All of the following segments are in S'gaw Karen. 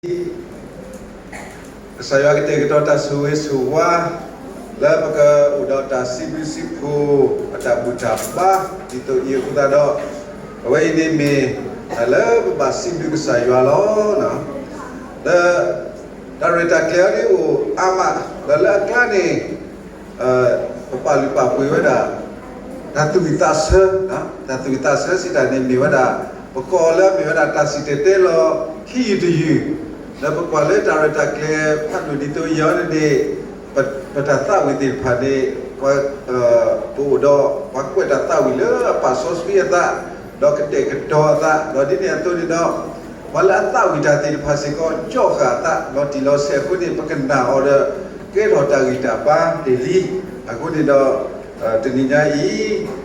ကစၢ်ယွၤကတဲာ်ကတီၤတၢ်ဆိၣ်ဂ့ၤဆိၣ်ဝါ လၢပကအိၣ်ဒီးတၢ်စံးဘျုးစံးဖှိၣ် အတၢ်ဘူၣ်တၢ်ဘါ ဒ်သိးအံၤအဃိသတးဒီး အဝဲအံၤန့ၣ်မ့ၢ် တၢ်လၢပဘၣ်စံးဘျုးကစၢ်ယွၤလီၤ. ဒီး တၢ်ရဲၣ်တၢ်ကျဲၤအံၤန့ၣ်အိၣ်အါမး ဒီးလၢအကျါန့ၣ် ပပာ်လုၢ်ပာ်ပှ့ၤဝဲဒၣ် တၢ်သူၣ်ဝံၣ်သးဆၢ, တၢ်သူၣ်ဝံၣ်သးဆၢစံးတၢ်န့ၣ်မ့ၢ်ဝဲဒၣ် ပကိးအီၤလၢအမ့ၢ်ဝဲဒၣ် တၢ်စံၣ်တဲၤတဲလီၤ ခံယုၢ်တယုၢ်, ဒီးပကွၢ်လၢတၢ်ရဲၣ်တၢ်ကျဲၤဖးဒိၣ်ဒ်သိးအံၤအံၤန့ၣ် ပတၢ်သးဝံၣ်သ့ၣ်တဖၣ်န့ၣ် ပအိၣ်ဒီး ပှၤကွဲးတၢ်သးဝံၣ်လၢအပာ်စီဆှံအသး, ဒီးကတဲာ်ကတီၤအသး, ဒီးဒ်န့ၣ်အသိးန့ၣ်ဒီး ပှၤလၢအသးဝံၣ်တၢ်သ့ၣ်တဖၣ်စ့ၢ်ကီး ကၠီဃာ်အသး လီၤတံၢ်လီၤဆဲးအဃိန့ၣ် ပကနၣ်အီၤဒီး ကဲထီၣ်တၢ်ဂံၢ်တၢ်ဘါတ့ၢ်လံ. အဃိန့ၣ်ဒီး တနံၤညါအံၤ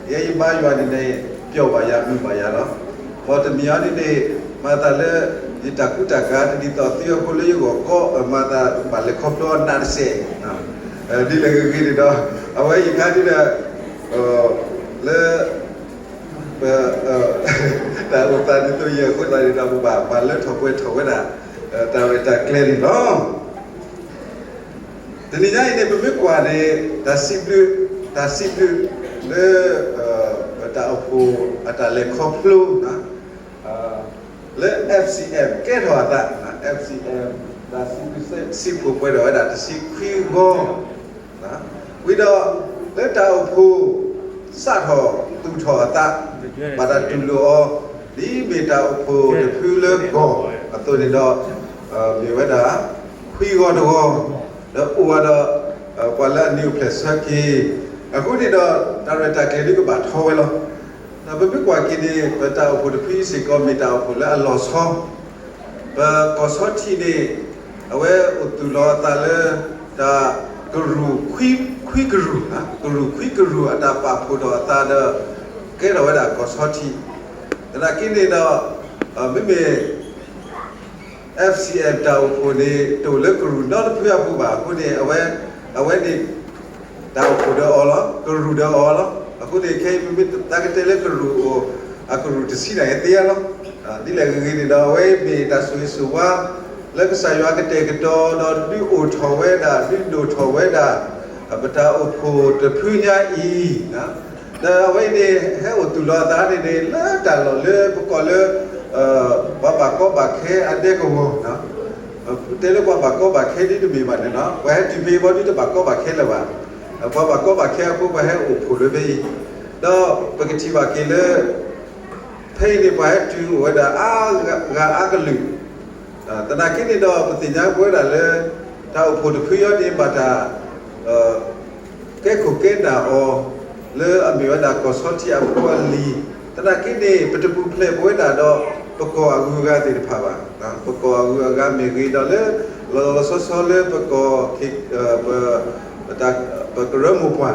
ယဲယဘါယွၤန့ၣ်န့ၣ် ပျီၣ်ဘၣ်ယၤမုာ်ဘၣ်ယၤလီၤ. ဒီးတမံၤအံၤန့ၣ်န့ၣ် မၤသးလၢ ယတၢ်ကူတၢ်ကၤတဒ်သိးသုအဃိလၢယဂီၢ်ကီ မၤသးဘၣ်လဲၤခီဖျိအနးတစဲး ဒ်လဲၣ်ဂ့ၤဂ့ၤန့ၣ်ဒီး အဝဲအံၤခါဒ်ဒီး လၢ ပ တၢ်အိၣ်သးဒ်သိးယဲအဃိသတးန့ၣ်ဒီး ပဘၣ်ပာ်လၢထီၣ်ပှဲၤထီၣ်ဝဲဒၣ် တၢ်ရဲၣ်တၢ်ကျဲၤန့ၣ်လီၤ. တနံၤညါအံၤန့ၣ် ပမ့ၢ်ကွၢ်န့ၣ် တၢ်စံးဘျုး တၢ်စံးဘျုးလၢ ပတၢ်အိၣ်ဖှိၣ်အတၢ်လဲၤခီဖျိ လၢ F C M ကဲထီၣ်အသး F C M တၢ်စံးဘျုးစံးဖှိၣ်ပှဲၤထီၣ်ဝဲဒၣ်တဆံခွံဂီၤ ဝံၤဒီး လၢတၢ်အိၣ်ဖှိၣ် စးထီၣ်သူၣ်ထီၣ်အသး ဘၣ်တၢ်တူၢ်လိာ်အီၤ ဒ်မ့ၢ်တၢ်အိၣ်ဖှိၣ်တဖုလၢကီၢ်အသိးန့ၣ်ဒီး မ့ၢ်ဝဲဒၣ် ခွံဂီၤတဂီၤ ဒီးအိၣ်ဝဲဒီး ပှၤလၢအနံၤအိၣ်ဖျဲၣ်ဆၢက့ၤ အဃိန့ၣ်ဒီး တၢ်ရဲၣ်တၢ်ကျဲၤဒ်ကဘၣ်ထီဝဲလီၤ. ဒီးပမ့ၢ်ကွၢ်က့ၤန့ၣ် ပတၢ်အိၣ်ဖှိၣ်တဖုစ့ၢ်ကီး မ့ၢ်တၢ်အိၣ်ဖှိၣ်လၢအလီၤဆီ ပကီၢ်ဆီထံးန့ၣ် အဝဲအိၣ်သူၣ်လီၤအသးလၢ တၢ်ကရူၢ်ခွံကရူၢ်, ကရူၢ်ခွံကရူၢ်အတၢ်ပာ်ဖှိၣ်ထီၣ်အသးဒီး ကဲထီၣ်ဝဲဒၣ်ကီၢ်ဆီထံး, သနာ်က့န့ၣ်ဒီး မ့မ့ၢ် F C M တၢ်အိၣ်ဖှိၣ်န့ၣ် တအိၣ်လၢကရူၢ်နီတဖုအပူၤဘၣ်အဃိန့ၣ် အဝဲ အဝဲန့ၣ် တၢ်အိၣ်ဖှိၣ်ဒီးအီၤလီၤ, ကရူၢ်ဒီးအီၤလီၤ. အဃိန့ၣ် ခဲအံၤပမ့ၢ်သးကတဲလၢကရူၢ်အိၣ် အကရူၢ်တဆံးန့ၣ်သ့လီၤ. ဒ်လဲၣ်ဂ့ၤဂ့ၤန့ၣ်ဒီး အဝဲမ့ၢ်တၢ်ဆိၣ်ဂ့ၤဆိၣ်ဝါ လၢကစၢ်ယွၤကတဲာ်ကတီၤဒီးဒုးအိၣ်ထီၣ်ဝဲဒၣ် ဒုးဒိၣ်ထီၣ်ဝဲဒၣ် ပတၢ်အိၣ်ဖှိၣ်တဖုညါအံၤ ဒီးအဝဲအံၤန့ၣ် ဟဲအိၣ်သူၣ်လီၤအသးန့ၣ်န့ၣ် လၢတၢ်လီၢ်လၢပကိးလၢ ပှၤဘၣ်ကီဘၣ်ခဲအဒဲကဝီၤ တဲလၢပှၤဘၣ်ကီဘၣ်ခဲဒ်တမ့ၢ်ဘၣ်န့ၣ်လီၤ. ပှၤဟဲတုၤဖဲအံၤဘီဒုးတဘၣ်ကီဘၣ်ခဲလၢၤဘၣ်. ပှၤဘၣ်ကီဘၣ်ခဲအဃိ ပှၤဟဲအိၣ်ဖှိၣ်လၢဖဲအံၤ, ဒီးပကထံၣ်ဘၣ်က့ၤလၢ ဖဲအံၤန့ၣ် ပှၤဟဲတုၤအိၣ်ဝဲဒၣ်အါဂၤအါကလုာ်, သနာ်က့န့ၣ်ဒီး ပသ့ၣ်ညါပဝဲဒၣ်လၢ တၢ်အိၣ်ဖှိၣ်တဖုအံၤန့ၣ် ဘၣ်တၢ် ကဲခိၣ်ကဲနၢ်အီၤ လၢအမ့ၢ်ဝဲဒၣ်ကီၢ်ဆီထံးအဖိအလံၤ, သနာ်က့န့ၣ် ပတပူၤဖျဲးပဝဲဒၣ်ဒီး ပကီၢ်အဂုၤအဂၤသ့ၣ်တဖၣ်ဘၣ်. ပကီၢ်အဂုၤအဂၤမ့ၢ်ဂ့ၤဒီးလၢ လီၤလီၤဆီဆီလၢပကီၢ် ပကရၢမိၢ်ပှၢ်, ပကရၢမိၢ်ပှၢ်ဒ်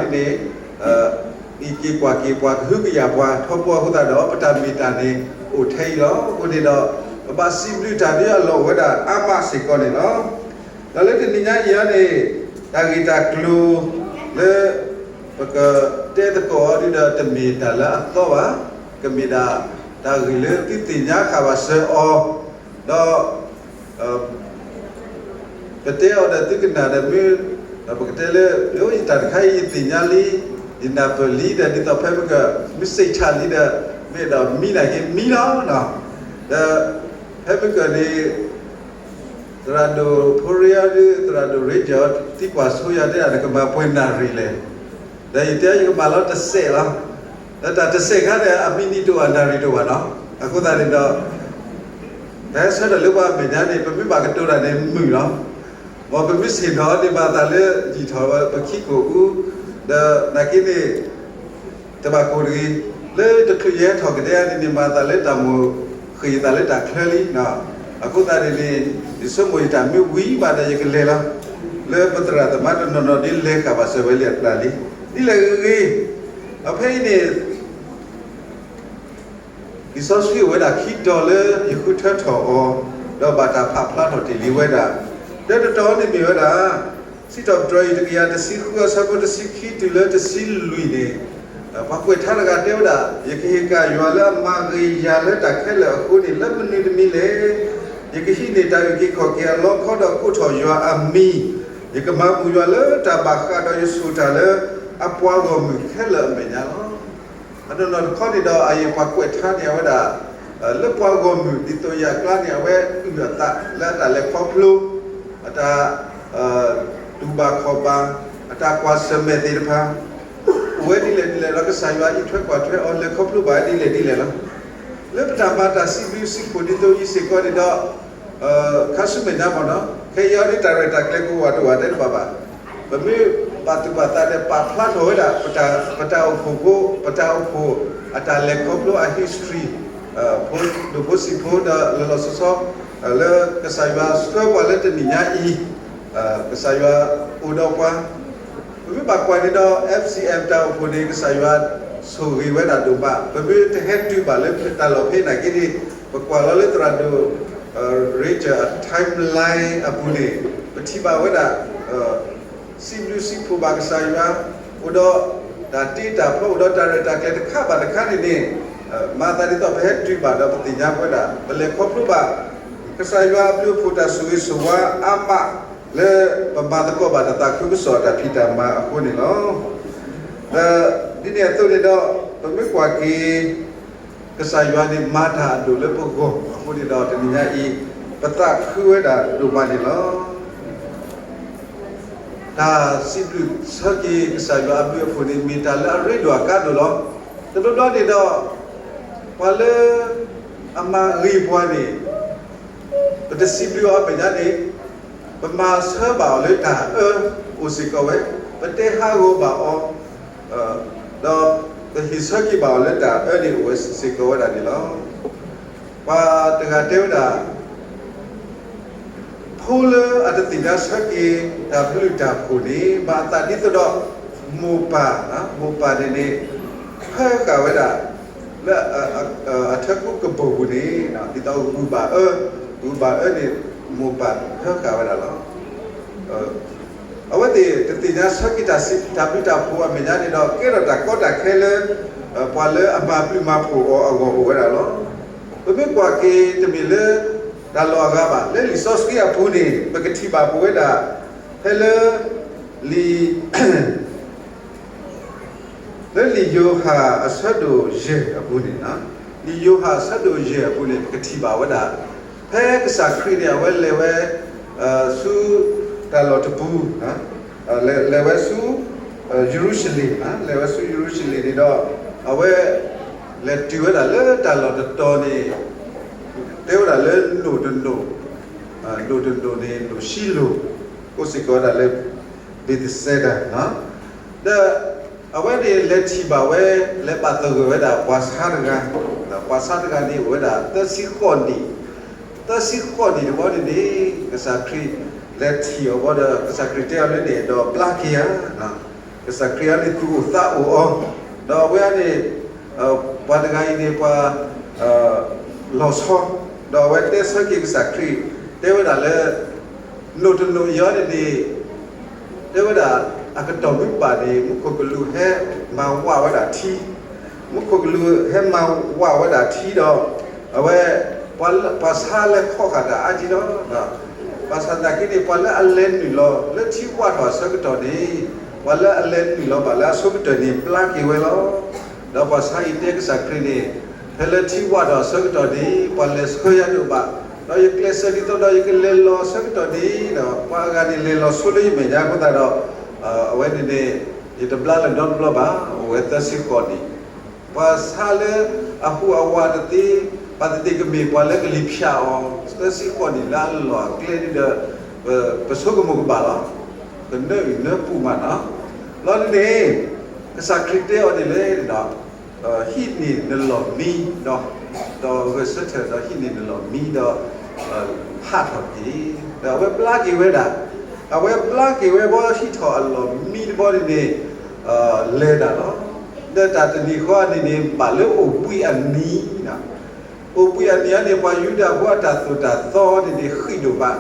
န့ၣ် အံးက့ၤကွၢ်က့ၤပှၤ ကဟုကယာ်ပှၤထီဘိအဃိသတးဒီး ပတၢ်မ့ၢ်တၢ်န့ၣ်အိၣ်ထဲအံၤလီၤ. အဃိန့ၣ်ဒီး ပဘၣ်စံးဘျုးတၢ်ဒ်အလီၢ်အိၣ်ဝဲဒၣ်အါမးစ့ၢ်ကီးန့ၣ်လီၤ. ဒီးလၢတနံၤညါအံၤန့ၣ် တၢ်ဂ့ၢ်တၢ်ကျိၤလၢ ပကတဲသကိးအီၤဒ်ဒီး တမ့ၢ်တၢ်လၢအသီဘၣ်, ကမ့ၢ်ဒၣ်တၢ်ဂ့ၢ်လၢသုသ့ၣ်ညါဃာ်ဘၣ်စၢၤအီၤ, ဒီး ပတဲအီၤဒီးသုကနၣ်ဒီးမ့ၢ် ပကတဲလၢ ယတၢ်တခါအံၤယသ့ၣ်ညါလံ, ယနၢ်ပၢၢ်လံဒီး ဒ်သိးဖဲမ့ၢ်က မ့ၢ်စ့ၣ်ဆၣ်လံဒီး မ့ၢ်အဲၣ်ဒိးမံနၤက့ၤမံလီၤ. ဒီးဖဲမ့ၢ်ကန့ၣ် သရၣ်ဒိၣ်ဖိရ့အီၤဒုး သရၣ်ဒိၣ်ရ့ယီၤ သံကွၢ်ဆိယၤတဲဒၣ် နကမၤပှဲၤနၣ်ရံၣ်လဲၣ်, ဒီးယတဲယကမၤလီၤတစဲးလီၤ. ဒီးတၢ်တစဲးခါန့ၣ် အမံးနံးတအိၣ် အနၣ်ရံၣ်တအိၣ်ဘၣ်နီၤ. အဃိသတးန့ၣ်ဒီး တၢ်ဟဲဆၢထၢၣ်လၢပှၤအမဲာ်ညါန့ၣ် ပမ့ၢ်ဘၣ်ကတိၤတၢ်န့ၣ်မုာ်လီၤ. မ်ပမ့ၢ်ဆ့ၣ်နီၤန့ၣ် မၤသးလၢ ယံာ်ထီၣ်ဝဲပခံကိၣ်အူ, ဒီးနာ်က့န့ၣ် တဘၣ်ကိၢ်တဂ့ၤ, လၢတချုးယဟဲထီၣ်ကဒဲန့ၣ်န့ၣ် မၤသးလၢတၢ်မိၣ်ဃ့ၢ်ယသးလၢတၢ်ချၢလံ. အဃိသတးန့ၣ်န့ၣ် ယဆိကမိၣ်ယတၢ်မ့ၢ်ဝံၤဘၣ်ဒီးယကလဲၤလီၤ. လၢပသရၣ်သမါတနီၤနီၤဒ်လဲၤဃာ်ဘၣ်စၢၤဝဲလံအကျါလံ. ဒ်လဲၣ်ဂ့ၤဂ့ၤ, အဖဲအံၤန့ၣ် လံာ်စီဆှံအိၣ်ဝဲဒၣ်ခံတီၤလၢယဃုထၢထီၣ်အီၤ, ဒီးဘၣ်တၢ်ဖးဖျါထီၣ်တ့ၢ်လံဝဲဒၣ်, တၢတတီၤန့ၣ်မ့ၢ်ဝဲဒၣ် စံးထီၣ်ပတြၢၤအံၤတကယၤတဆံဃုအဆၢဖိတဆံခံတုၤလၢတဆံလွံၢ်န့ၣ်, ပှၤကွဲးထါတဂၤတဲဝဲဒၣ် ယကဟ့ၣ်ကၣ်ယွၤလၢအမၤဂ့ၤယၤလၢတၢ်ခဲလၢာ်အဃိန့ၣ် လၢမနုၤတမံၤလဲၣ်. ယကဟံးန့ၢ်တၢ်အုၣ်က့ၤခီၣ်က့ၤအလီခီဒီးကိးထီၣ်ယွၤအမံၤ, ယကမၤဘူၣ်ယွၤလၢတၢ်ဘၣ်ဃးဒီးယဆိၣ်တၢ်လၢအပှၤဂီၢ်မုၢ်ခဲလၢာ်အမဲာ်ညါလီၤ. အနီၢ်နီၢ်တခီန့ၣ်ဒီး အအံၤပှၤကွဲးထါန့ၢ်အဝဲဒၣ် လၢပှၤဂီၢ်မုၢ်ဒ်သိးယၤအကျါန့ၣ် အဝဲအုၣ်အသးလၢအတၢ်လဲၤခီဖျိ, အတၢ် တူၢ်ဘၣ်ခီၣ်ဘၣ်, အတၢ်ကွၢ်ဆၢၣ်မဲာ်သ့ၣ်တဖၣ် အိၣ်ဝဲဒ်လဲၣ်ဒ်လဲၣ်ဒီး ကစၢ်ယွၤအံးထွဲကွၢ်ထွဲအီၤ လဲၤခီဖျိဘၣ်ဝဲဒ်လဲၣ်ဒ်လဲၣ်လီၤ. လၢပတၢ်မၤတၢ်စံးဘျုးစံးဖှိၣ်ဒ်သိးအံၤစ့ၢ်ကီးန့ၣ်ဒီး ခါဆူမဲာ်ညါမ့ၢ်နီၤ ခဲအံၤအီၤဒ်တၢ်ရဲၣ်တၢ်ကျဲၤကဝီၤတအိၣ်တဲတဘၣ်ဘၣ်. ပမ့ၢ်ပာ်သူၣ်ပာ်သးဒီးပာ်ဖျါထီၣ်ဝဲဒၣ် ပတၢ်အိၣ်ဖှိၣ်ဖိ, ပတၢ်အိၣ်ဖှိၣ်အတၢ်လဲၤခီဖျိအ history ဒိၣ်ဖိဆံးဖိဒီးလီၤလီၤဆီဆီ လၢကစၢ်ယွၤဆှၢပှၤလၢတနံၣ်ညါအံၤ ကစၢ်ယွၤအိၣ်ဒီးပှၤ ပမ့ၢ်ဘၣ်ကွၢ်န့ၣ်ဒီး F C M တၢ်အိၣ်ဖှိၣ်န့ၣ် ကစၢ်ယွၤဆိၣ်ဂ့ၤဝဲဒၣ်ဒိၣ်မး. ပမ့ၢ်တဟဲတုၤဘၣ်လၢတၢ်လီၢ်ဖဲနာ်က့န့ၣ် ပကွၢ်လီၤလၢသရၣ်ဒိၣ် Richard အ timeline အပူၤန့ၣ် ပထံၣ်ဘၣ်ဝဲဒၣ် စံးဘျုးစံးဖှိၣ်ဘၣ်ကစၢ်ယွၤ အိၣ်ဒီးတၢ်တ့တၢ်ဖျီ အိၣ်ဒီးတၢ်ရဲၣ်တၢ်ကျဲၤတခါဘၣ်တခါန့ၣ်န့ၣ် မၤသးဒ်သိးပဟဲတုၤဘၣ်ဒီးပသ့ၣ်ညါပဝဲဒၣ် ပလဲၤခီဖျိဘၣ် ကစၢ်ယွၤအဘျုးအဖှိၣ်တၢ်ဆိၣ်ဂ့ၤဆိၣ်ဝါအါမး လၢပမၤသကိးဘၣ်တၢ်သးခုကစီၣ်တၢ်ဖံးတၢ်မၤအဃိန့ၣ်လီၤ. ဒီးဒ်န့ၣ်အသိးန့ၣ်ဒီး ပမ့ၢ်ကွၢ်က့ၤ ကစၢ်ယွၤန့ၣ်မၤတၢ်အဒိၣ်လၢပဂီၢ်အဃိန့ၣ်ဒီး တနံၤညါအံၤ ပသးခုဝဲဒၣ်ဒိၣ်မးန့ၣ်လီၤ. တၢ်စံးဘျုးဆၢက့ၤကစၢ်ယွၤအဘျုးအဖှိၣ်န့ၣ် မ့ၢ်တၢ်လၢအရ့ဒိၣ်အကါဒိၣ်လီၤ. တဘျီဘျီန့ၣ်ဒီး ပှၤလၢအမၤဂ့ၤပှၤန့ၣ် ပတစံးဘျုးအီၤအမဲာ်ညါန့ၣ် ပမၤဆၢဘၣ်အီၤလၢတၢ်အၢအိၣ်စ့ၢ်ကီးဝဲ, ပတဲဟးဂီၤဘၣ်အီၤ ဒီးပဟ့ၣ်ဆၢက့ၤဘၣ်အီၤလၢတၢ်အၢန့ၣ်အိၣ်ဝဲစ့ၢ်ကီးဝဲဒၣ်န့ၣ်လီၤ. ပှၤတဂၤတဲဝဲဒၣ် ဖိလၢအတသ့ၣ်ညါဆၢက့ၤတၢ်ဘျုးတၢ်ဖှိၣ်န့ၣ် ဘၣ်အသးဒ်သိးဒီး မိၢ်ပၢ်, မိၢ်ပၢ်န့ၣ်န့ၣ် ဖၢဃာ်ဝဲဒၣ် လၢအထၢၣ်ကူကပိာ်ပူၤန့ၣ် ဒ်သိးဂုၤဘၣ်အၢ, ဂုၤဘၣ်အၢန့ၣ် မိၢ်ပၢ်ဖၢဃာ်ဝဲဒၣ်လီၤ. အဝဲသ့ၣ်တသ့ၣ်ညါဆၢက့ၤတၢ်ဘျုးတၢ်ဖှိၣ်အမဲာ်ညါန့ၣ်ဒီး ကဲထီၣ်တၢ်ကီတၢ်ခဲလၢ ပှၤလၢအမၤဘျုးမၤဖှိၣ်အီၤအဂီၢ်အိၣ်ဝဲဒၣ်လီၤ. ပမ့ၢ်ကွၢ်က့ၤတမ့ၢ်လၢ တၢ်လီၢ်အဂၤဘၣ် လၢလံာ်စီဆှံအပူၤန့ၣ် ပကထံၣ်ဘၣ်ပဝဲဒၣ် ဖဲလၢ လံာ် လၢလံာ်ယိၤဟၣ်အဆၢဒိၣ်ယဲၢ်အပူၤန့ၣ်, လံာ်ယိၤဟၣ်အဆၢဒိၣ်ယဲၢ်အပူၤန့ၣ် ပကထံၣ်ဘၣ်ဝဲဒၣ် ဖဲကစၢ်ခရံာ်န့ၣ် အဝဲလဲၤဝဲ ဆူတၢ်လီၢ်တပူၤ, လဲၤဝဲဆူ ယရူၤၡလ့ၣ်, လဲၤဝဲဆူယရူၤၡလ့ၣ်န့ၣ်ဒီး အဝဲ လဲၤတုၤဝဲဒၣ်လၢတၢ်လီၢ်တတီၤန့ၣ် တဲဝဲဒၣ်လၢနိၣ်တနိၣ်, နိၣ်တနိၣ်န့ၣ် နိၣ်ၡံလိၣ်, အိၣ်စ့ၢ်ကီးဝဲဒၣ်လၢ ဘ့းသစဲဒၤ, ဒီးအဝဲန့ၣ်လဲၤထံၣ်ဘၣ်ဝဲ လဲၤပာ်သဂၢၢ်ဝဲဒၣ်ပှၤဆါတဂၤ, ပှၤဆါတဂၤန့ၣ်အိၣ်ဝဲဒၣ်သၢဆံဃိးနံၣ်, သၢဆံဃိးနံၣ်တဘျီန့ၣ်န့ၣ် ကစၢ်ခရံာ်လဲၤထံၣ်အီၤဘၣ်ဒီး ကစၢ်ခရံာ်တဲအီၤလၢန့ၣ် ဒီးဘျါက့ၤဧါ ကစၢ်ခရံာ်အန့ၣ်သူၣ်အိၣ်သးအိၣ်အီၤ, ဒီးအဝဲအန့ၣ် ပှၤတဂၤအံၤန့ၣ် ပှၤ လီၤဆီ, ဒီးအဝဲတဲဆၢက့ၤကစၢ်ခရံာ် တဲဝဲဒၣ်လၢ နိၣ်တနိၣ်အံၤအီၤန့ၣ်န့ၣ် တဲဝဲဒၣ် အကတီၢ်မ့ၢ်ဘၣ်န့ၣ် မူခိၣ်ကလူးဟဲမၤဝးဝဲဒၣ်ထံ, မူခိၣ်ကလူးဟဲမၤဝးဝဲဒၣ်ထံဒီး အဝဲ ပှၤဆါလဲၤခီဃာ်တၢ်အါကံလီၤ. ဘၣ်ဆၣ်သနာ်က့န့ၣ် ပှၤလၢအလဲၤနုာ်လီၤ လၢထံဝးထီၣ်အဆၢကတီၢ်န့ၣ် ပှၤလၢအလဲၤနုာ်လီၤဘၣ်လၢအဆိကတၢၢ်န့ၣ် ဘျါက့ၤဝဲလီၤ. ဒီးပှၤဆါအံၤတဲကစၢ်ခရံာ်န့ၣ် ဖဲလၢထံဝးထီၣ်အဆၢကတီၢ်န့ၣ် ပှၤလဲၤဆှၢယၤဒိၣ်ဘၣ်, ဒီးယကျဲးစၢးဒ်သိးဒီးယကလဲၤလီၤအဆၢကတီၢ်န့ၣ်ဒီး ပှၤအဂၤန့ၣ်လဲၤလီၤဆိလၢယမဲာ်ညါအဃိသတးဒီး အဝဲန့ၣ်န့ၣ် ယတဘျါလၢၤနီတဘျီဘၣ်, အိၣ်ဝဲသၢဆံဃိးနံၣ် ပှၤဆါလၢအဟူးအဝးတသ့, ပှၤတသ့ကမ့ၢ်ပှၤလၢကလံၤဖၠးအီၤ သၢဆံဃိးနံၣ်လၢအလီၢ်အကျဲန့ၣ်ဒီး ပဆိကမိၣ်ကဘၣ်လီၤ. ကနၢအုၣ်နၢပူၤမးနီၤ. လီၤဒ်န့ၣ် ကစၢ်ခရံာ်တဲအီၤဒ်လဲၣ်န့ၣ်ဒီး ဟံးန့ၢ်နလီၢ်မံဒီး ဒီးဂဲၤဆၢထၢၣ်ဒီးဟံးန့ၢ်နလီၢ်မံဒီး ဟးထီၣ်က့ၤ, ဒီးအဝဲဘျါက့ၤဝဲဒၣ်, အဝဲဘျါက့ၤဝဲဘီဟံးထီၣ်အလီၢ်မံတဘီန့ၣ်န့ၣ် လဲၤဒၣ်လီၤ. ဒီးတၢ်တနံၤဃီန့ၣ်န့ၣ် ဘၣ်လၢအိၣ်ဘှံးအနံၤ, အိၣ်ဘှံးအနံၤအန့ၣ် ပှၤယူဒၤဖိအတၢ်သိၣ်တၢ်သီန့ၣ်န့ၣ် ဃံးဒိၣ်မး,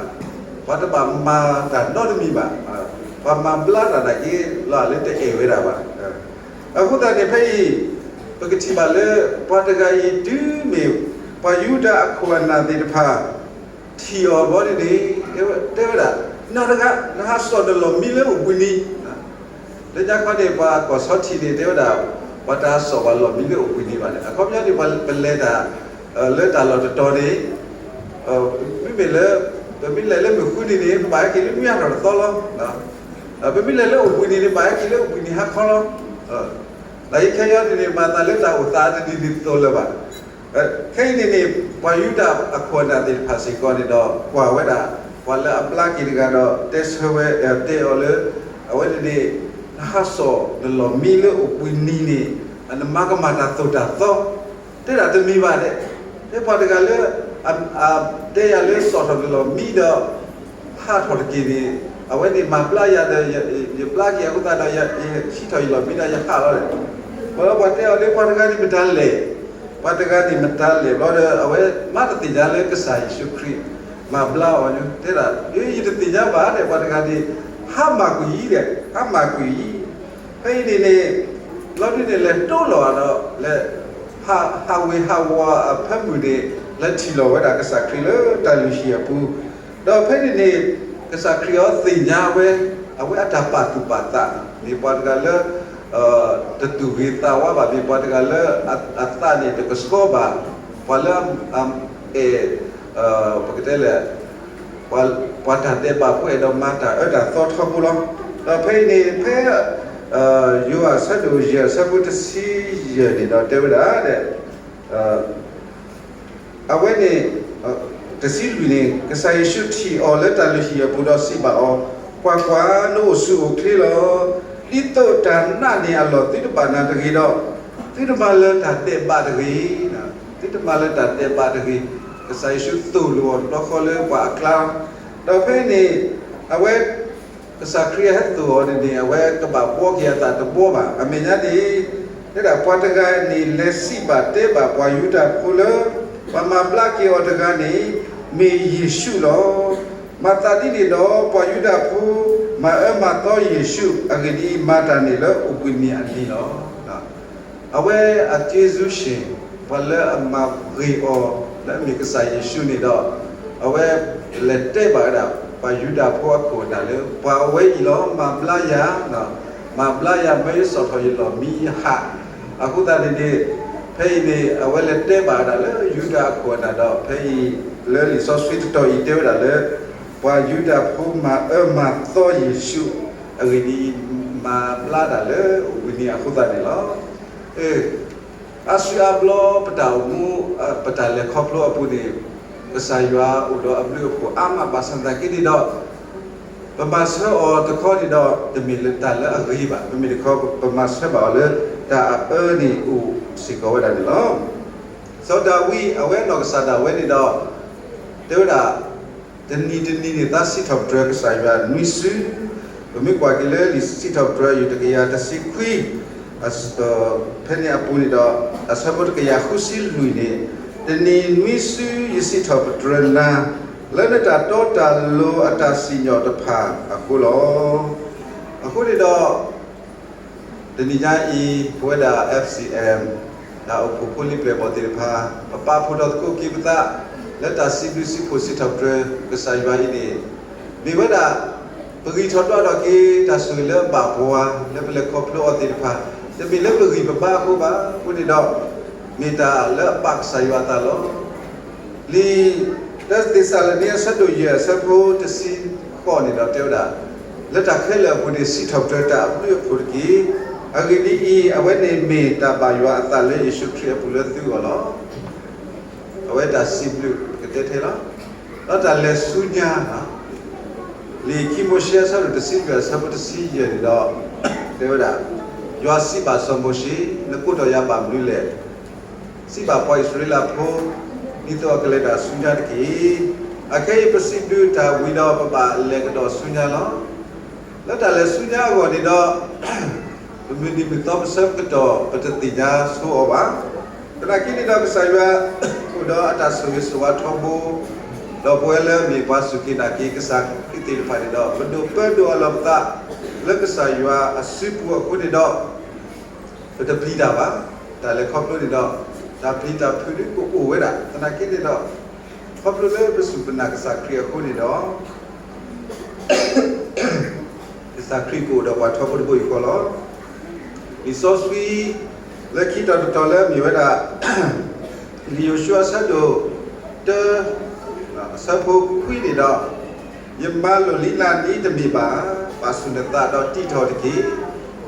ပှၤတဘၣ်မၤတၢ်နီတမံၤဘၣ်, ပှၤမၤဘျါတၢ်နာ်က့ၤလီၤလၢတအဲၣ်ဝဲဒၣ်ဘၣ်. အဃိသတးန့ၣ်ဖဲအံၤ ပကထံၣ်ဘၣ်လၢ ပှၤတဂၤအံၤတုၤမ့ၢ် ပှၤယူဒၤအခိၣ်အနၢ်သ့ၣ်တဖၣ် ထံၣ်အီၤဘျီန့ၣ်န့ၣ် တဲဝဲဒၣ်, နီၢ်တဂၤ နဟးစိာ်နလီၢ်မံလၢအိၣ်ဘှံးနံၤ, လၢညါခီန့ၣ် ပှၤကီၢ်ဆီထံးန့ၣ် တဲဝဲဒၣ် ပှၤတဟးစိာ်ပှၤလီၢ်မံလၢအိၣ်ဘှံးနံၤဘၣ်န့ၣ် အခီပညီန့ၣ် ပလဲၤတၢ် လၢတၢ်လီၢ်တတီၤန့ၣ် မ့မ့ၢ်လၢ ပမ့ၢ်လဲၤလၢမုၢ်ဃုနံၤန့ၣ် ပဘၣ်ဟဲက့ၤလၢနွံအါထီၣ်တသီလီၤ. ပမ့ၢ်လဲၤလၢအိၣ်ဘှံးနံၤန့ၣ် ဘၣ်ဟဲက့ၤလၢအိၣ်ဘှံးနံၤဟါခီလီၤ. တၢ်အံၤခဲအံၤန့ၣ်န့ၣ် မၤသးလၢတၢ်အိၣ်သးတနံၤန့ၣ်သိးလၢၤဘၣ်. ခဲအံၤန့ၣ်န့ၣ် ပှၤယူဒၤအခိၣ်အနၢ်သ့ၣ်တဖၣ်စ့ၢ်ကီးန့ၣ်ဒီး ကွၢ်ဝဲဒၣ် ပှၤလၢအဘျါက့ၤတဂၤဒီး တဲဆၢဝဲ တဲအီၤလၢ အဝဲန့ၣ်န့ၣ် နဟးစိာ်နလီၢ်မံလၢအိၣ်ဘှံးနံၤန့ၣ် နမၤကမၣ်တၢ်သိၣ်တၢ်သီ တဲဒၣ်တမ့ၢ်ဘၣ်ဒဲး, တဲပှၤတဂၤလၢ တဲယၤလၢစိာ်ထီၣ်နလီၢ်မံဒီး ဟးထီၣ်တက့ၢ်န့ၣ် အဝဲန့ၣ်မၤဘျါယၤဒီး ယဘျါက့ၤအဃိသတးဒီး ယဟံးထီၣ်ယလီၢ်မံဒီးယဟးလီၤဒီး ပှၤလၢပှၤတဲအီၤလၢပှၤတဂၤန့ၣ်မတၤလဲၣ်, ပှၤတဂၤန့ၣ်မတၤလဲၣ်ဘျီဒီး အဝဲမၤတသ့ၣ်ညါလၢကစၢ်ယ့ၣ်ၡူးခရံာ် မၤဘျါအီၤ တဲဒၣ် ယတသ့ၣ်ညါဘၣ်ဒဲး ပှၤတဂၤန့ၣ် ဟါမၢ်ကွံာ်အံၤဒဲး ဟါမၢ်ကွံာ်အံၤ ဖဲအံၤန့ၣ်န့ၣ် လီၤဒုန့ၣ် လဲၤတိလိာ်အီၤဒီး လဲၤ ဟးဝ့ၤဟးဝီၤအဖၢမုၢ်န့ၣ် လဲၤထံၣ်လီၤဝဲဒၣ်ကစၢ်ခရံာ်လၢတၢ်လုၢ်ဟံၣ်အပူၤ, ဒီးဖဲန့ၣ်န့ၣ် ကစၢ်ခရံာ်အီၤသ့ၣ်ညါဝဲ အဝဲအတၢ်ပာ်သူၣ်ပာ်သး မ့ၢ်ပှၤတဂၤလၢ တတူၢ်ဂ့ၤသးဝါဘၣ် မ့ၢ်ပှၤတဂၤလၢ အသးန့ၣ်တကဆှီဘၣ်, ပှၤလၢ အဲၣ် ပကတဲလဲၣ် ပှၤတၢ်ဒဲးဘးဖိအဲၣ်ဒိးမၤတၢ်အၢတၢ်သီထီဘိလီၤ. ဒီးဖဲအံၤန့ၣ် ဖဲ ယိၤဟၣ်အဆၢဒိၣ်ယဲၢ်အဆၢဖိတဆံယဲၢ်န့ၣ်ဒီး တဲဝဲဒၣ်ဒဲး အဝဲန့ၣ် တဆံလွံၢ်န့ၣ် ကစၢ်ယ့ၣ်ၡူးထံၣ်အီၤလၢတၢ်လုၢ်ဟံၣ်အပူၤဒီးစံးဘၣ်အီၤ, ကွၢ်ကွၢ်, နအိၣ်ဆူၣ်အိၣ်ချ့လီၤ. ဒ်သိးတၢ်နာ်န့ၢ်အလီၢ်သုတဘၣ်နၤတဂ့ၤဒီး, သုတမၤလၢတၢ်ဒဲးဘးတဂ့ၤ, သုတမၤလၢတၢ်ဒဲးဘးတဂ့ၤ. ကစၢ်ယ့ၣ်ၡူးသိၣ်လိအီၤတဘျီဃီလၢပှၤအကျါ, ဒီးဖဲန့ၣ် အဝဲ ကစၢ်ခရံာ်ဟဲသိၣ်အီၤန့ၣ်န့ၣ် အဝဲကဘၣ်ဘှီက့ၤအသးတဘှီဘၣ်. အမဲာ်ညါန့ၣ် တဲဒၣ်ပှၤတဂၤန့ၣ် လဲၤစံးဘၣ်တဲဘၣ်ပှၤယူဒၤဖိလၢ ပှၤမၤဘျါက့ၤအီၤတဂၤန့ၣ် မ့ၢ်ယ့ၣ်ၡူးလီၤ. မၤသးဒ်န့ၣ်ဒီး ပှၤယူဒၤဖိ မၤအၢမၤသီယ့ၣ်ၡူး, အဂ့ၢ်ဒ်အံၤ, မၤတၢ်န့ၣ်လၢအိၣ်ဘှံးနံၤအနံၤလီၤ. အဝဲအကျေးဇူးရှင် ပှၤလၢအမၤဂ့ၤအီၤ လၢအမ့ၢ်ကစၢ်ယ့ၣ်ၡူးန့ၣ်ဒီး အဝဲလဲၤတဲဘၣ်ဝဲဒၣ် ပှၤယူဒၤဖိအခိၣ်အနၢ်လၢ ပှၤအဝဲအံၤလီၤ မၤဘျါယၤ, မၤဘျါယၤ မၢယစိာ်ထီၣ်ယလီၢ်မံယဟး, အဃိသတးန့ၣ်န့ၣ် ဖဲအံၤန့ၣ် အဝဲလဲၤတဲဘၣ်ဝဲဒၣ်လၢယူဒၤအခိၣ်အနၢ်ဒီး ဖဲအံၤ လၢလံာ်စီဆှံတတီၤအံၤတဲဝဲဒၣ်လၢ ပှၤယူဒၤဖိမၤအၢမၤသီယ့ၣ်ၡူး, အဂ့ၢ်ဒ်အံၤ, မၤဘျါတၢ်လၢအိၣ်ဘှံးနံၤအဃိသတးန့ၣ်လီၤ. အါစုအါဘျီပတၢ်အိၣ်မူ ပတၢ်လဲၤခီဖျိအပူၤန့ၣ် ကစၢ်ယွၤအိၣ်ဒီးအဘျုးအဖှိၣ်အါမးဘၣ်ဆၣ်သနာ်က့န့ၣ်ဒီး ပမၤဆၢအီၤတခီန့ၣ်ဒီး တမ့ၢ်လၢတၢ်လၢအဂ့ၤဘၣ်, မ့မ့ၢ်တခီ ပမၤဆၢဘၣ်အီၤလၢတၢ်အအၢန့ၣ်အိၣ်စ့ၢ်ကီးဝဲဒၣ်န့ၣ်လီၤ. စီၤဒၤဝံး အဝဲနီၢ်ကစၢ်ဒၣ်ဝဲန့ၣ်ဒီး တဲဝဲဒၣ် တနံၤတနံၤန့ၣ် သးစံးထီၣ်ပတြၢၤကစၢ်ယွၤနွံစု, ပမ့ၢ်ကွၢ်က့ၤလၢလံာ်စံးထီၣ်ပတြၢၤ အယုၢ်တကယၤတဆံခွံ ဖဲန့ၣ်အပူၤန့ၣ်ဒီး အဆၢဖိတကယၤဃုဆံလွံၢ်န့ၣ်, တနံၤနွံစုယစံးထီၣ်ပတြၢၤနၤ လၢနတၢ်တီတၢ်လိၤအတၢ်စံၣ်ညီၣ်တဖၣ်အဃိလီၤ. အဃိန့ၣ်ဒီး တနံၤညါအံၤ ပဝဲဒၣ် F C M တၢ်အိၣ်ဖှိၣ်ဖိလံၤပျဲၢ်ဘီၣ်သ့ၣ်တဖၣ် ပပာ်ဖှိၣ်ထီၣ်သကိးက့ၤပသး လၢတၢ်စံးဘျုးစံးဖှိၣ်စံးထီၣ်ပတြၢၤကစၢ်ယွၤအံၤန့ၣ် မ့ၢ်ဝဲဒၣ် ပဂံၢ်ထီၣ်ဒွးထီၣ်က့ၤတၢ်ဆိၣ်ဂ့ၤလၢအဘၣ်ပှၤ လၢပလဲၤခီဖျိအီၤသ့ၣ်တဖၣ် တမ့ၢ်လၢပဂံၢ်ပဘါအဃိဘၣ်. အဃိန့ၣ်ဒီး မ့ၢ်တၢ်လၢအဘၣ်ကစၢ်ယွၤအသးလီၤ. လံာ် တၢ်သ့းစၤလနံ အဆၢဒိၣ်ယဲၢ်အဆၢဖိတဆံဃိးန့ၣ်ဒီးတဲဝဲဒၣ်, လၢတၢ်ခဲလၢာ်အပူၤန့ၣ် စံးထီၣ်ပတြၢၤတၢ်အဘျုးအဖှိၣ်တက့ၢ်. အဂ့ၢ်ဒ်အံၤ, အဝဲန့ၣ်မ့ၢ်တၢ်ဘၣ်ယွၤအသးလၢယ့ၣ်ၡူးခရံာ်အပူၤလၢသုဂီၢ်လီၤ. အဝဲတၢ်စံးဘျုးကတဲထဲလီၤ. ဒီးတၢ်လဲၤဆူညါ လံာ်ခံမိၤၡ့အဆၢဒိၣ်တဆံလွံၢ်အဆၢဖိတဆံယဲၢ်န့ၣ်ဒီး တဲဝဲဒၣ်, ယွၤစံးဘၣ်စီၤမိၤၡ့, နကိးထီၣ်ယၤဘၣ်မနုၤလဲၣ်. စံးဘၣ်ပှၤအံၣ်စရ့လးဖိ, ဒ်သိးအကလဲၤတၢ်ဆူညါတက့ၢ်. အခဲအံၤပစံးဘျုးတၢ်ဝံၤဒီးပဘၣ်လဲၤကဒီးဆူညါလီၤ. လၢတၢ်လဲၤဆူညါအဂီၢ်န့ၣ်ဒီး ပမုၢ်နံၤမုၢ်သီပဆၢကတီၢ် ပတသ့ၣ်ညါဆိအီၤဘၣ်. သနာ်က့န့ၣ်ဒီးကစၢ်ယွၤ အိၣ်ဒီးအတၢ်ဆိၣ်ဂ့ၤဆိၣ်ဝါထီဘိ ဒီးပဝဲလၢအမ့ၢ်ပှၤစူၢ်က့ၤနာ်က့ၤကစၢ်ခရံာ်သ့ၣ်တဖၣ်န့ၣ်ဒီး ပဒိးပၢဒိးအလီၢ်ပသး လၢကစၢ်ယွၤအစုပူၤအဃိန့ၣ်ဒီး ပတပျံၤတၢ်ဘၣ်. တၢ်လဲၤခီဖျိန့ၣ်ဒီး တၢ်ပျံၤတၢ်ဖုးဒ်ကအိၣ်ဝဲဒၣ် သနာ်က့န့ၣ်ဒီး ခီဖျိလၢပစူၢ်ပနာ်ကစၢ်ခရံာ်အဃိန့ၣ်ဒီး ကစၢ်ခရံာ်ကအိၣ်ဒီးပှၤထီဘိတဘိယူၢ်ဃီလီၤ. လံာ်စီဆှံ လၢခံတီၤတတီၤလၢအမ့ၢ်ဝဲဒၣ် လံာ်ယိၤၡူအဆၢဒိၣ်တၢ အဆၢဖိခွံန့ၣ်ဒီး, ယမၤလိာ်လံနၤဒ်တမ့ၢ်ဘၣ်, ပာ်ဆူၣ်နသးဒီးတံးထီၣ်တက့ၢ်.